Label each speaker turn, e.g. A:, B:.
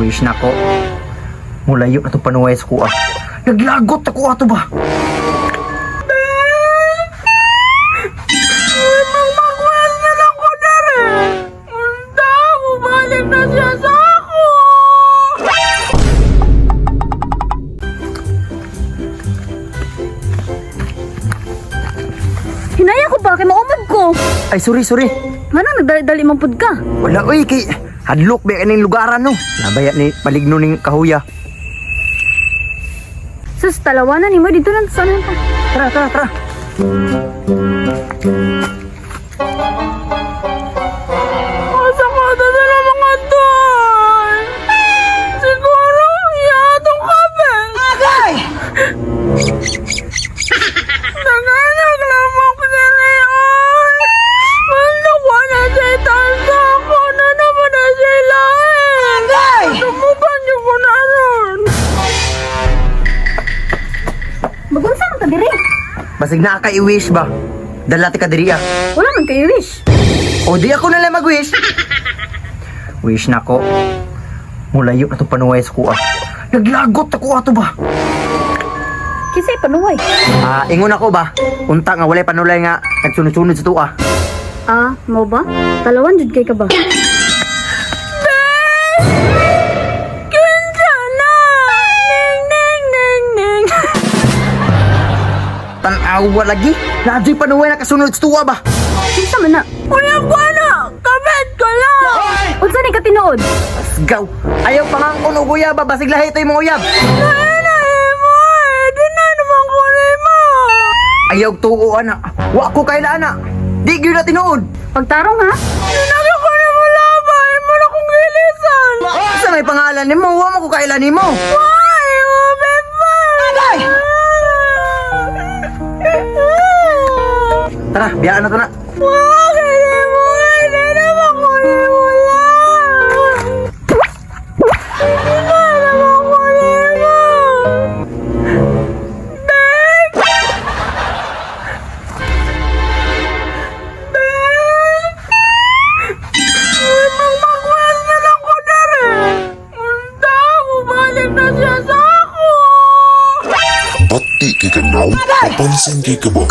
A: Wish na ko. Mulayo na itong panuway sa kuha. Naglagot ako ato ba?
B: Magmakwel na lang ko na rin. Unta, bumalik na siya sa ako.
C: Hinaya ko ba kay maumod ko.
A: Ay, sorry, sorry.
C: Ngano nagdali-dali man pud ka?
A: Wala, uy, kay hadlok ba kaning lugaran no? Nabaya ni paligno ning kahuya.
C: Sus, talawanan nimo dito lang sa ta.
A: Tara, tara, tara.
B: Asa ko na sila mga tol? Siguro, iyatong kape.
A: Agay!
B: Nanganaglamok na ngayon. Manduwa na siya itansa ako na naman na siya ilain.
A: Agay!
B: Tumuban niyo ko na ron.
C: Magunsa man ka diri.
A: Basig na ka i-wish ba? Dala ti ka diri ah.
C: Wala man kayo wish.
A: O di ako na lang mag-wish. Wish na ko. Mulayo na itong panuway sa kuha. Naglagot ako ato ba?
C: Kinsay panuway.
A: Ah, ingon ako ba? Unta nga walay panulay nga nagsunod-sunod sa tuwa.
C: Ah, mo ba? Talawan jud kay ka ba?
B: Kinsa na! Ning, ning, ning, ning.
A: Tanawa lagi. Nadyo'y panuway na kasunod sa tuwa ba?
C: Kinsa man na?
B: Wala ko na! Kabit ko lang!
C: Unsa ni ka tinuod?
A: Asgaw. Ayaw pangangkon og uyab ba? Basig lahi ito'y mga uyab.
B: Ay, mo eh! Di na naman ko mo!
A: Ayaw tuo ana. Wa ko kaila ana. Di gyud na tinuod.
C: Pagtarong ha?
B: Sinabi ko na wala ba? Ay mo na kong gilisan!
A: Sa may pangalan nimo, wa mo ko kaila nimo.
B: Ay, ube pa!
A: Agay! Tara, biyaan na to na.
B: Bakit mo? Ay, di naman ko mo lang! Di na naman ko mo! Babe! Babe! Uy, magmakwel na lang ko na rin! Unta, bumalik na siya sa ako!
D: Bati kay ka now, papansin kay ka ba?